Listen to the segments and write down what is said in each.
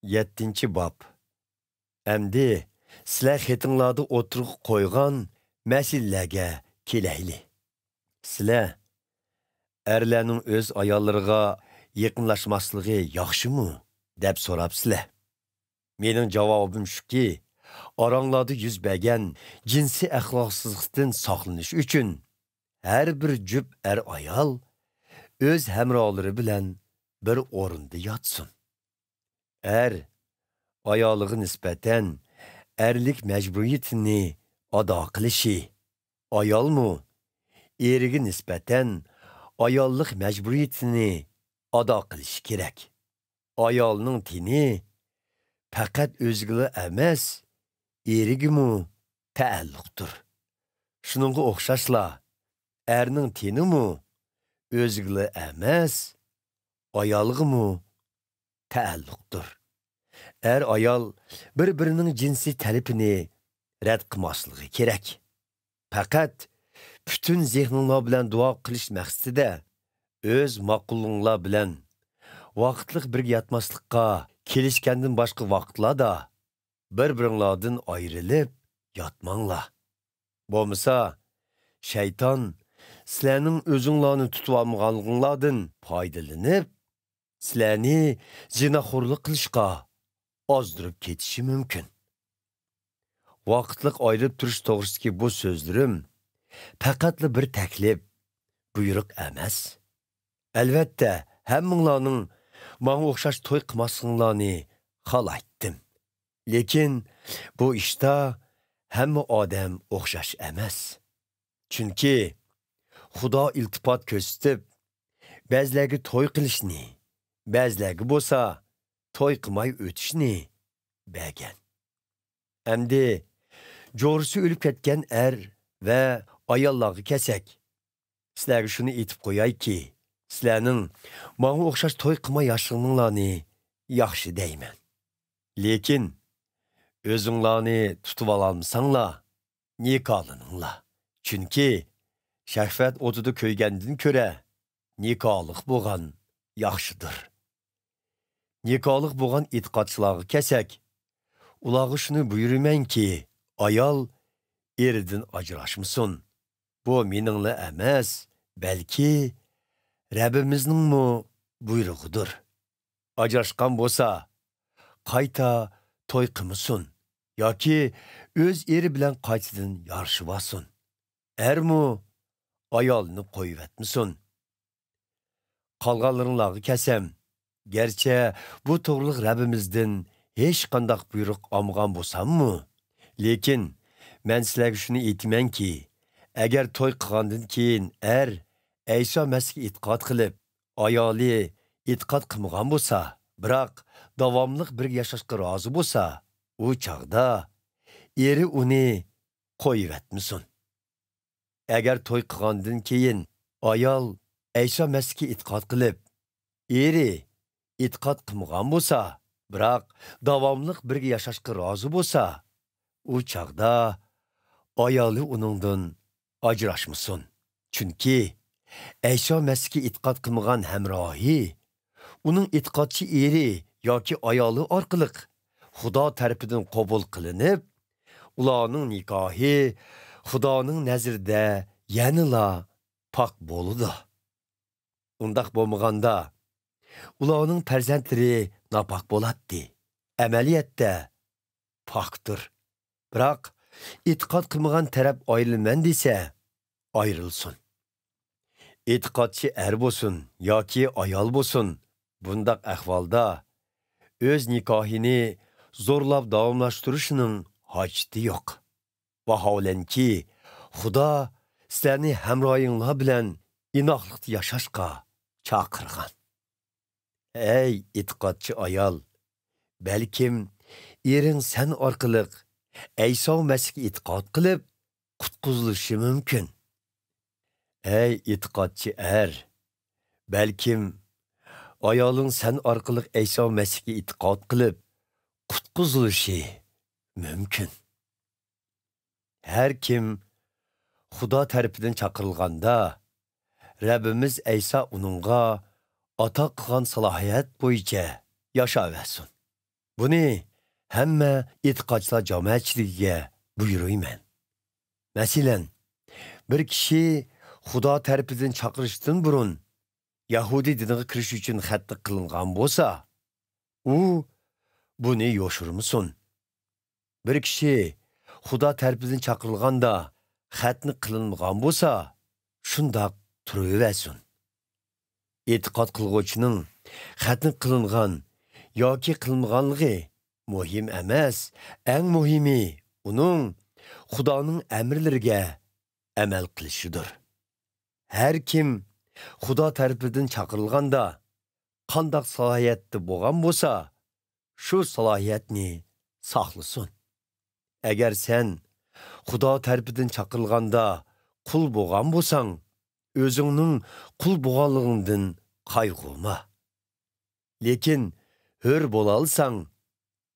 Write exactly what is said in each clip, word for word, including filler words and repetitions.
يەتتىنچى باب. ئەمدى سىلەر خېتىڭلاردا ئوتتۇرىغا قويغان مەسىلىلەرگە كېلەيلى. سىلەر، «ئەرلەرنىڭ ئۆز ئاياللىرىغا يېقىنلاشماسلىقى ياخشىمۇ؟» دەپ سوراپسىلەر. مېنىڭ جاۋابىم شۇكى، ئاراڭلاردا يۈز بەرگەن جىنسىي ئەخلاقسىزلىقتىن ساقلىنىش ئۈچۈن، ھەر بىر جۈپ ئەر-ئايال ئۆز ھەمراھلىرى بىلەن بىر ئورۇندا ياتسۇن. ئەر ئايالىغا نىسبەتەن ئەرلىك مەجبۇرىيىتىنى ئادا قىلىشى، ئايالمۇ ئېرىگە نىسبەتەن ئاياللىق مەجبۇرىيىتىنى ئادا قىلىشى كېرەك. ئايالنىڭ تېنى پەقەت ئۆزىگىلا ئەمەس، ئېرىگىمۇ تەئەللۇقتۇر. شۇنىڭغا ئوخشاشلا، ئەرنىڭ تېنىمۇ ئۆزىگىلا ئەمەس، ئايالغىمۇ تەئەللۇقتۇر. ئەر-ئايال بىر-بىرىنىڭ جىنسىي تەلىپىنى رەت قىلماسلىقى كېرەك. پەقەت پۈتۈن زېھنىڭلار بىلەن دۇئا قىلىش مەقسىتىدە ئۆز ماقۇللۇقۇڭلار بىلەن ۋاقىتلىق بىرگە ياتماسلىققا كېلىشكەندىن باشقا ۋاقىتلاردا بىر-بىرىڭلاردىن ئايرىلىپ ياتماڭلار. بولمىسا، شەيتان سىلەرنىڭ ئۆزۈڭلارنى تۇتۇۋالمىغانلىقىڭلاردىن پايدىلىنىپ، سىلەرنى زىناخورلۇق قىلىشقا ئازدۇرۇپ كېتىشى مۇمكىن. ۋاقىتلىق ئايرىپ تۇرۇش توغرىسىدىكى بۇ سۆزلىرىم پەقەتلا بىر تەكلىپ، بۇيرۇق ئەمەس. ئەلۋەتتە، ھەممىڭلارنىڭ ماڭا ئوخشاش توي قىلماسلىقىڭلارنى خالايتتىم. لېكىن بۇ ئىشتا ھەممە ئادەم ئوخشاش ئەمەس. چۈنكى خۇدا ئىلتىپات كۆرسىتىپ، بەزىلەرگە توي قىلىشنى، بەزىلەرگە بولسا توي قىلماي ئۆتۈشنى بەرگەن. ئەمدى جورىسى ئۆلۈپ كەتكەن ئەر ۋە ئاياللارغا كەلسەك، سىلەرگە شۇنى ئېيتىپ قويايكى، سىلەرنىڭ ماڭا ئوخشاش توي قىلماي ياشىغىنىڭلارنى ياخشى دەيمەن. لېكىن ئۆزۈڭلارنى تۇتۇۋالالمىساڭلار، نىكاھلىنىڭلار. چۈنكى شەھۋەت ئوتىدا كۆيگەندىن كۆرە نىكاھلىق بولغان ياخشىدۇر. نىكاھلىق بولغان ئېتىقادچىلارغا كەلسەك، ئۇلارغا شۇنى بۇيرۇيمەنكى، ئايال ئېرىدىن ئاجراشمىسۇن. بۇ مېنىڭلا ئەمەس، بەلكى رەببىمىزنىڭمۇ بۇيرۇغىدۇر. ئاجراشقان بولسا، قايتا توي قىلمىسۇن ياكى ئۆز ئېرى بىلەن قايتىدىن يارىشىۋالسۇن. ئەرمۇ ئايالىنى قويۇۋەتمىسۇن. قالغانلىرىڭلارغا كەلسەم، گەرچە بۇ توغرىلىق رەببىمىزدىن ھېچقانداق بۇيرۇق ئالمىغان بولساممۇ، لېكىن مەن سىلەرگە شۇنى ئېيتىمەنكى، ئەگەر توي قىلغاندىن كېيىن ئەر ئەيسا مەسىھكە ئېتىقاد قىلىپ، ئايالى ئېتىقاد قىلمىغان بولسا، بىراق داۋاملىق بىرگە ياشاشقا رازى بولسا، ئۇ چاغدا ئېرى ئۇنى قويۇۋەتمىسۇن. ئەگەر توي قىلغاندىن كېيىن ئايال ئەيسا مەسىھكە ئېتىقاد قىلىپ، ئېرى ئېتىقاد قىلمىغان بولسا، بىراق داۋاملىق بىرگە ياشاشقا رازى بولسا، ئۇ چاغدا ئايالى ئۇنىڭدىن ئاجراشمىسۇن. چۈنكى ئەيسا مەسىھكە ئېتىقاد قىلمىغان ھەمراھى ئۇنىڭ ئېتىقادچى ئېرى ياكى ئايالى ئارقىلىق خۇدا تەرىپىدىن قوبۇل قىلىنىپ، ئۇلارنىڭ نىكاھى خۇدانىڭ نەزىرىدە يەنىلا پاك بولىدۇ. ئۇنداق بولمىغاندا، ئۇلارنىڭ پەرزەنتلىرى ناپاك بولاتتى. ئەمەلىيەتتە پاكتۇر. بىراق ئېتىقاد قىلمىغان تەرەپ ئايرىلىمەن دېسە، ئايرىلسۇن. ئېتىقادچى ئەر بولسۇن ياكى ئايال بولسۇن، بۇنداق ئەھۋالدا ئۆز نىكاھىنى زورلاپ داۋاملاشتۇرۇشنىڭ ھاجىتى يوق. ۋاھالەنكى، خۇدا سىلەرنى ھەمراھىڭلار بىلەن ئىناقلىقتا ياشاشقا چاقىرغان. ئەي ئېتىقادچى ئايال، بەلكىم ئېرىڭ سەن ئارقىلىق ئەيسا مەسىھكە ئېتىقاد قىلىپ قۇتقۇزۇلۇشى مۇمكىن. ئەي ئېتىقادچى ئەر، بەلكىم ئايالىڭ سەن ئارقىلىق ئەيسا مەسىھكە ئېتىقاد قىلىپ قۇتقۇزۇلۇشى مۇمكىن. ھەر كىم خۇدا تەرىپىدىن چاقىرىلغاندا، رەببىمىز ئەيسا ئۇنىڭغا ئاتا قىلغان سالاھىيەت بويىچە ياشاۋەرسۇن. بۇنى ھەممە ئېتىقادچىلار جامائەتچىلىكىگە بۇيرۇيمەن. مەسىلەن، بىر كىشى خۇدا تەرىپىدىن چاقىرىشتىن بۇرۇن يەھۇدىي دىنىغا كىرىش ئۈچۈن خەتنە قىلىنغان بولسا، ئۇ بۇنى يوشۇرمىسۇن. بىر كىشى خۇدا تەرىپىدىن چاقىرىلغاندا خەتنە قىلىنمىغان بولسا، شۇنداق تۇرۇۋەرسۇن. ئېتىقاد قىلغۇچىنىڭ خەتنە قىلىنغان ياكى قىلىنمىغانلىقى مۇھىم ئەمەس، ئەڭ مۇھىمى ئۇنىڭ خۇدانىڭ ئەمىرلىرىگە ئەمەل قىلىشىدۇر. ھەر كىم خۇدا تەرىپىدىن چاقىرىلغاندا قانداق سالاھىيەتتە بولغان بولسا، شۇ سالاھىيەتنى ساقلىسۇن. ئەگەر سەن خۇدا تەرىپىدىن چاقىرىلغاندا قۇل بولغان بولساڭ، ئۆزۈڭنىڭ قۇل بولغانلىقىڭدىن قايغۇرما. لېكىن ھۆر بولالىساڭ،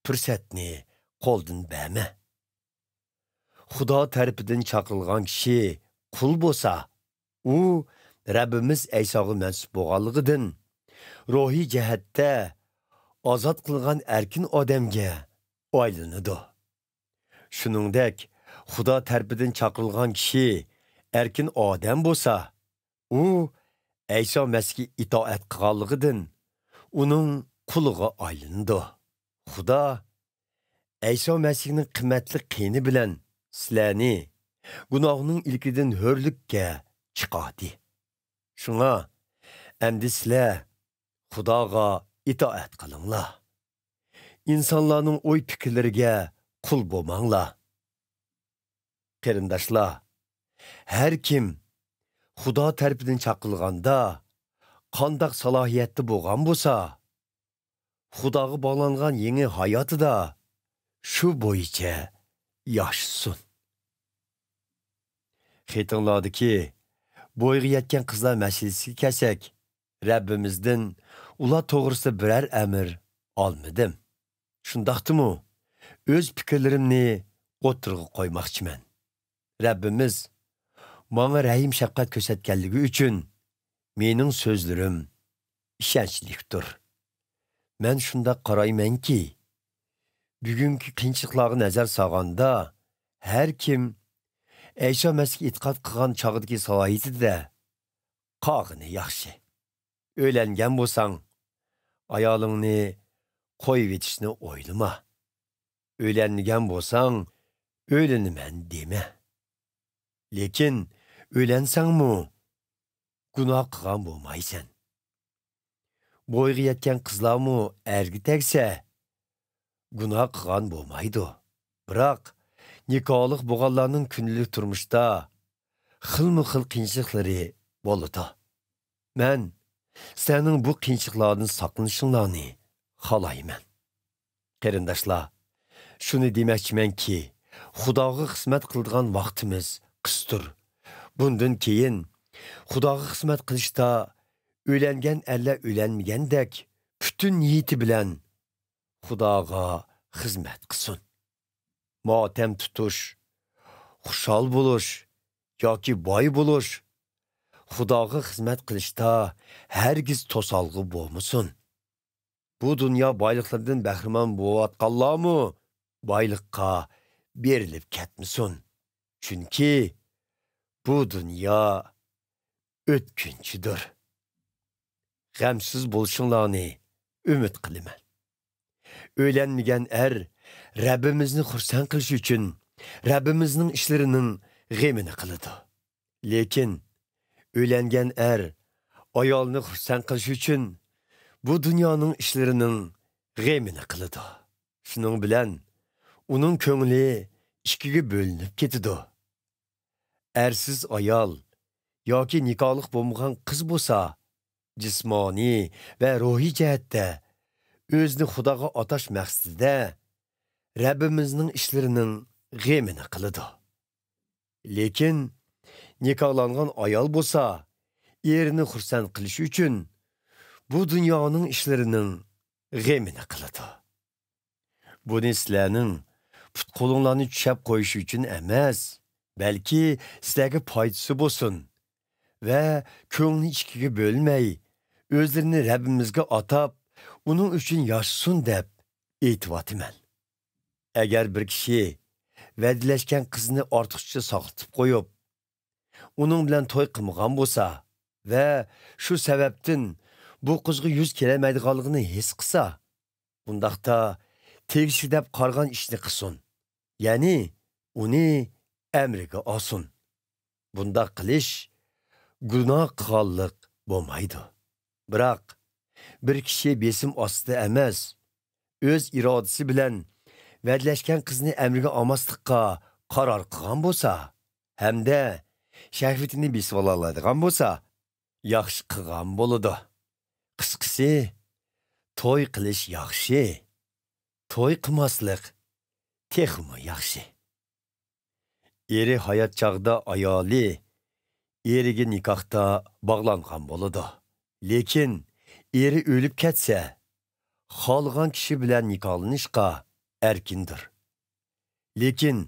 پۇرسەتنى قولدىن بەرمە. خۇدا تەرىپىدىن چاقىرىلغان كىشى قۇل بولسا، ئۇ رەببىمىز ئەيساغا مەنسۇپ بولغانلىقىدىن، روھىي جەھەتتە ئازاد قىلغان ئەركىن ئادەمگە ئايلىنىدۇ. شۇنىڭدەك، خۇدا تەرىپىدىن چاقىرىلغان كىشى ئەركىن ئادەم بولسا، ئۇ ئەيسا مەسىھكە ئىتائەت قىلغانلىقىدىن، ئۇنىڭ قۇلىغا ئايلىنىدۇ. خۇدا ئەيسا مەسىھنىڭ قىممەتلىك قېنى بىلەن سىلەرنى گۇناھنىڭ ئىلكىدىن ھۆرلۈككە چىقاردى. شۇڭا، ئەمدى سىلەر خۇداغا ئىتائەت قىلىڭلار. ئىنسانلارنىڭ ئوي-پىكىرلىرىگە قۇل بولماڭلار. قېرىنداشلار، ھەر كىم خۇدا تەرىپىدىن چاقىرىلغاندا قانداق سالاھىيەتتە بولغان بولسا، خۇداغا باغلانغان يېڭى ھاياتىدا شۇ بويىچە ياشىسۇن. خېتىڭلاردىكى بويغا يەتكەن قىزلار مەسىلىسىگە كەلسەك، رەببىمىزدىن ئۇلار توغرىسىدا بىرەر ئەمىر ئالمىدىم. شۇنداقتىمۇ، ئۆز پىكىرلىرىمنى ئوتتۇرىغا قويماقچىمەن. رەببىمىز ماڭا رەھىم-شەپقەت كۆرسەتكەنلىكى ئۈچۈن مېنىڭ سۆزلىرىم ئىشەنچلىكتۇر. مەن شۇنداق قارايمەنكى، بۈگۈنكى قىيىنچىلىقلارغا نەزەر سالغاندا، ھەر كىم ئەيسا مەسىھكە ئېتىقاد قىلغان چاغدىكى سالاھىيىتىدە قالغىنى ياخشى. ئۆيلەنگەن بولساڭ، ئايالىڭنى قويۇۋېتىشنى ئويلىما. ئۆيلەنمىگەن بولساڭ، ئۆيلىنىمەن دېمە. لېكىن ئۆيلەنسەڭمۇ، گۇناھ قىلغان بولمايسەن. بويغا يەتكەن قىزلارمۇ ئەرگە تەگسە، گۇناھ قىلغان بولمايدۇ. بىراق، نىكاھلىق بولغانلارنىڭ كۈندىلىك تۇرمۇشتا خىلمۇ خىل قىيىنچىلىقلىرى بولىدۇ. مەن سىلەرنىڭ بۇ قىيىنچىلىقلاردىن ساقلىنىشىڭلارنى خالايمەن. قېرىنداشلار، شۇنى دېمەكچىمەنكى، خۇداغا خىزمەت قىلىدىغان ۋاقتىمىز قىستۇر. بۇندىن كېيىن خۇداغا خىزمەت قىلىشتا ئۆيلەنگەن ئەرلەر ئۆيلەنمىگەندەك پۈتۈن نىيىتى بىلەن خۇداغا خىزمەت قىلسۇن. ماتەم تۇتۇش، خۇشال بولۇش ياكى باي بولۇش خۇداغا خىزمەت قىلىشتا ھەرگىز توسالغۇ بولمىسۇن. بۇ دۇنيا بايلىقلىرىدىن بەھرىمەن بولۇۋاتقانلارمۇ بايلىققا بېرىلىپ كەتمىسۇن. چۈنكى بۇ دۇنيا ئۆتكۈنچىدۇر. غەمسىز بولۇشۇڭلارنى ئۈمىد قىلىمەن. ئۆيلەنمىگەن ئەر رەببىمىزنى خۇرسەن قىلىش ئۈچۈن رەببىمىزنىڭ ئىشلىرىنىڭ غېمىنى قىلىدۇ. لېكىن ئۆيلەنگەن ئەر ئايالىنى خۇرسەن قىلىش ئۈچۈن بۇ دۇنيانىڭ ئىشلىرىنىڭ غېمىنى قىلىدۇ. شۇنىڭ بىلەن ئۇنىڭ كۆڭلى ئىككىگە بۆلۈنۈپ كېتىدۇ. ئەرسىز ئايال ياكى نىكاھلىق بولمىغان قىز بولسا، جىسمانىي ۋە روھىي جەھەتتە ئۆزىنى خۇداغا ئاتاش مەقسىتىدە رەببىمىزنىڭ ئىشلىرىنىڭ غېمىنى قىلىدۇ. لېكىن نىكاھلانغان ئايال بولسا، ئېرىنى خۇرسەن قىلىش ئۈچۈن بۇ دۇنيانىڭ ئىشلىرىنىڭ غېمىنى قىلىدۇ. بۇنى سىلەرنىڭ پۇت-قولۇڭلارنى چۈشەپ قويۇش ئۈچۈن ئەمەس، بەلكى سىلەرگە پايدىسى بولسۇن ۋە كۆڭلىنى ئىككىگە بۆلمەي، ئۆزلىرىنى رەببىمىزگە ئاتاپ، ئۇنىڭ ئۈچۈن ياشىسۇن دەپ ئېيتىۋاتىمەن. ئەگەر بىر كىشى ۋەدىلەشكەن قىزنى ئارتۇقچە ساقلىتىپ قويۇپ، ئۇنىڭ بىلەن توي قىلمىغان بولسا ۋە شۇ سەۋەبتىن بۇ قىزغا يۈز كېلەلمەيدىغانلىقىنى ھېس قىلسا، ئۇنداقتا تېگىشلىك دەپ قارىغان ئىشنى قىلسۇن، يەنى ئۇنى ئەمرىگە ئالسۇن. بۇنداق قىلىش گۇناھ قىلغانلىق بولمايدۇ. بىراق، بىر كىشى بېسىم ئاستىدا ئەمەس، ئۆز ئىرادىسى بىلەن ۋەدىلەشكەن قىزنى ئەمرىگە ئالماسلىققا قارار قىلغان بولسا ھەمدە شەھۋىتىنى بېسىۋالالايدىغان بولسا، ياخشى قىلغان بولىدۇ. قىسقىسى، توي قىلىش ياخشى، توي قىلماسلىق تېخىمۇ ياخشى. ئېرى ھايات چاغدا ئايالى ئېرىگە نىكاھتا باغلانغان بولىدۇ. لېكىن ئېرى ئۆلۈپ كەتسە، خالىغان كىشى بىلەن نىكاھلىنىشقا ئەركىندۇر. لېكىن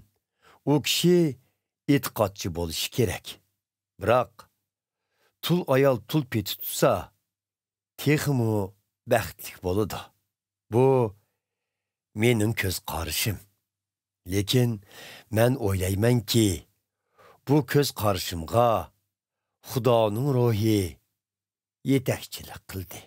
ئۇ كىشى ئېتىقادچى بولۇشى كېرەك. بىراق، تۇل ئايال تۇل پېتى تۇتسا، تېخىمۇ بەختلىك بولىدۇ. بۇ مېنىڭ كۆز قارىشىم. لېكىن مەن ئويلايمەنكى، بۇ كۆز قارىشىمغا خۇدانىڭ روھى يېتەكچىلىك قىلدى.